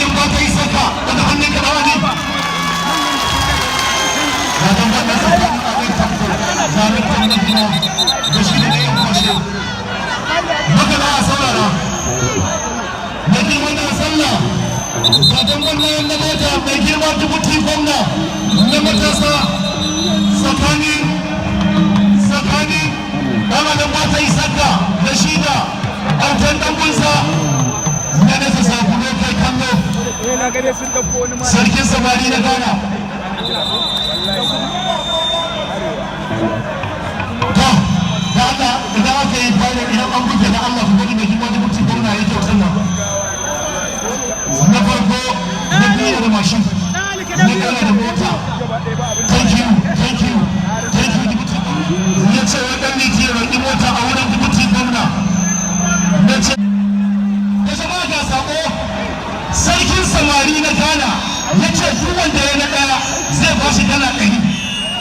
Alin ba ta yi saka daga hannun ka, Dan Ali. Ga damban nan tsakanin Amir Tanko, daraktan na gina, da shi da ɗayan kwashe. Haka za a saurara. Mai girma na sallah, ga damban nan na mota, mai girma deputy gwamna, na matasa, tsakanin ɗan Adam ba ta yi saka da shi da autan ɗan bunsa na nesa. Sakuno kai kallo. Eh, na gane sun dauko wani ma. Sarkin samari na Ghana. To, da Allah, idan aka yi final, idan an buge, da Allah ku gani mai girma deputy gwamna ya kyautar nan. Na farko, na biyu da mashin, na ɗaya da mota. Thank you, thank you, thank you, deputy. Ya ce wa ɗan liti ya roƙi mota a wurin deputy gwamna. Na ce da jama'a, ga sako. Sarkin samari na Ghana ya ce duk wanda ya na ɗaya zai ba shi $100,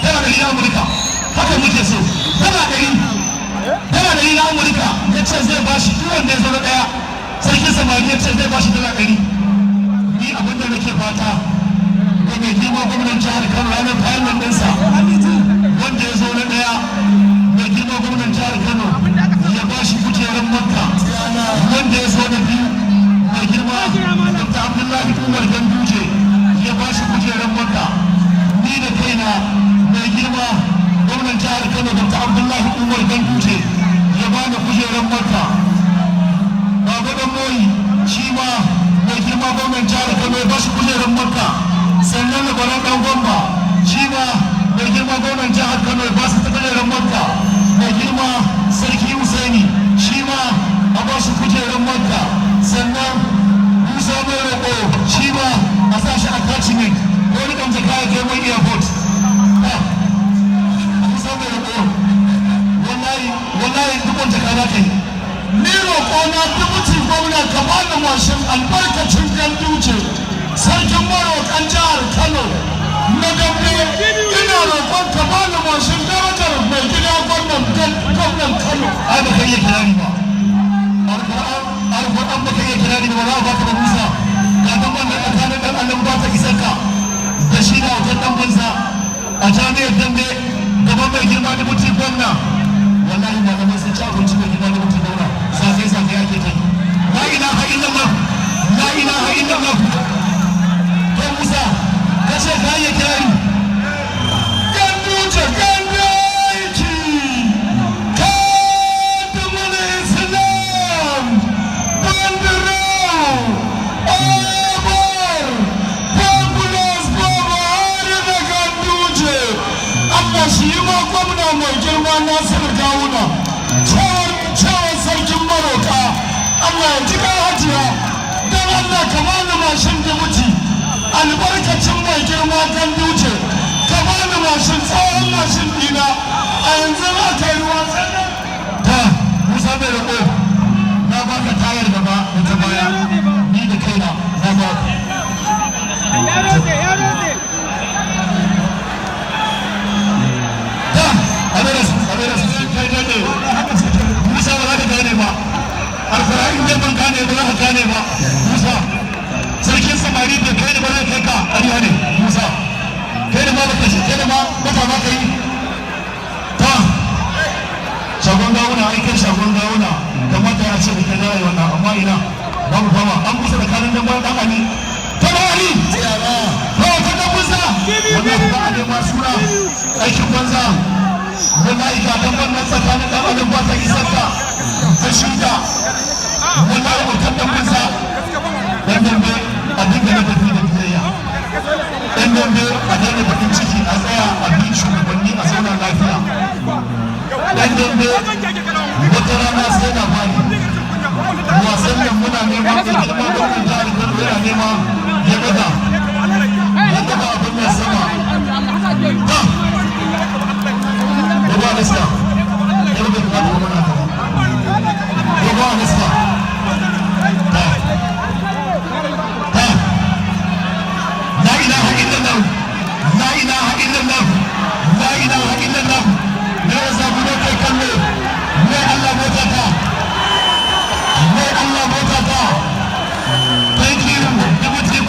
$100 na Amurka. Haka muke so, $100, $100 na Amurka. Ya ce zai ba shi duk wanda ya zo na ɗaya. Sarkin samari ya ce zai ba shi $100. Ni abin da nake fata da mai girma gwamnan jihar Kano, ranar final ɗinsa, wanda ya zo na ɗaya, mai girma gwamnan jihar Kano ya ba shi kujerar Makka. Wanda ya zo na biyu, mai girma Dr. Abdullahi Umar Ganduje ya ba shi kujerar Makka. Ni da kaina, mai girma gwamnan jihar Kano Dr. Abdullahi Umar Ganduje ya ba ni kujerar Makka. Baba Dan Moyi shi ma, mai girma gwamnan jihar Kano ya ba shi kujerar Makka. Sannan da Baran Dan Gwamba shi ma, mai girma gwamnan jihar Kano ya ba su kujerar Makka. Mai girma Sarki Husaini shi ma a ba shi kujerar Makka. Sannan Musa Mai Roƙo shi ma a sa shi attachment ko rikan jaka ya kai mai airport. Musa Mai Roƙo, wallahi, wallahi dukkan jaka za ka yi. Ni roƙo na, deputy gwamna, ka bani mashin albarkacin Ganduje, sarkin maroƙan jihar Kano na dambe. Ina roƙon ka bani mashin darajar mai gida gwamnan Kano. Ai baka iya kirari ba. Alƙur'an, alƙur'an, baka iya kirari ba. Ba za a baka ba. Musa, ga dan wannan tsakanin dan Allah ba ta isar ka da shi da autan dan banza a jami'ar dambe gaban mai girma deputy gwamna. Wallahi malamai sun ci abinci. Mai girma deputy gwamna, zagaye zagaye ake ta yi. La ilaha illallah, la ilaha illallah. To Musa, ka ce ka iya kirari. Ganduje, Gandaiki, Kadimul Islam, Bandirau, Obar, Fabulous Baba Hari da Ganduje. Allah shi yi ma gwamna mai girma Nasiru Gawuna, cewar sarkin maroka. Allah ya ji hajiya. Don Allah ka bani mashin da muti albarkacin mai girma Ganduje. Ka bani mashin, tsohon mashin dina a yanzu aka yi ruwa sannan. Ta Musa Mai Roƙo, na baka tayar gaba da ta baya. Ni da kaina na baka. Ya rotse, ya rotse. Ta a da su kai dade. Musa, ba za ka gane ba. Alfara'in dai ban gane ba, za ka gane ba. Musa, sarkin samari bai kai ni ba, zai kai ka. Ƙarya ne. Musa, kai da ma baka shi, kai da ma baka ma kai. Ta shagon gawuna, ai kai shagon gawuna kamata ya ce da kai zai wannan, amma ina babu fama. An kusa da kanin dan bayan dan Ali ta da Ali to ta dan Musa. Wannan ba a nema suna aikin banza. Wallahi ga dan wannan tsakanin dan Adam ba ta isar ka ta shida. Wallahi mutan dan Musa, dan dambe a dinga na tafi da biyayya. Dan dambe a daina bakin ciki, a tsaya a bi shugabanni, a zauna lafiya. Dan dambe wata rana sai labari. Wasan nan muna neman da girma gwamnan jihar Kano yana nema ya daga abin nan sama. Ta Dogo Alista ya bai kamata ba mana haka ba. Dogo Alista, ta ta la ilaha illallah, la ilaha illallah, la ilaha illallah. Ne ya zabu ne kai kallo ne. Allah mota ta ne, Allah mota ta. Thank you, deputy.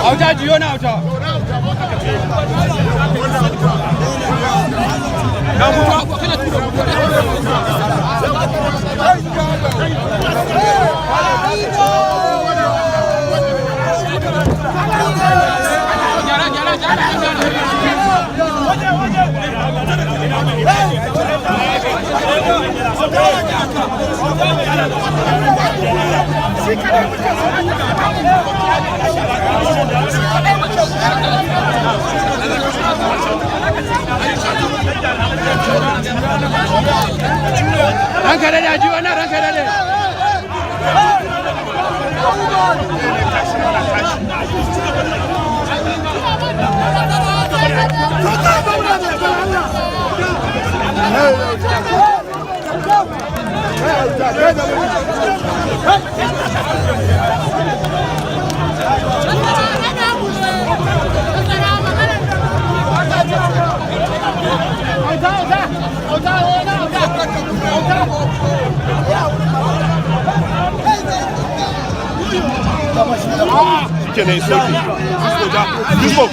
Auta jiyo na auta. Ga mutu kana tura mutu. Gyara gyara gyara gyara. Ranka dade a jiyo na ranka dade. Shikenan, soke. Disco, ja. Disco.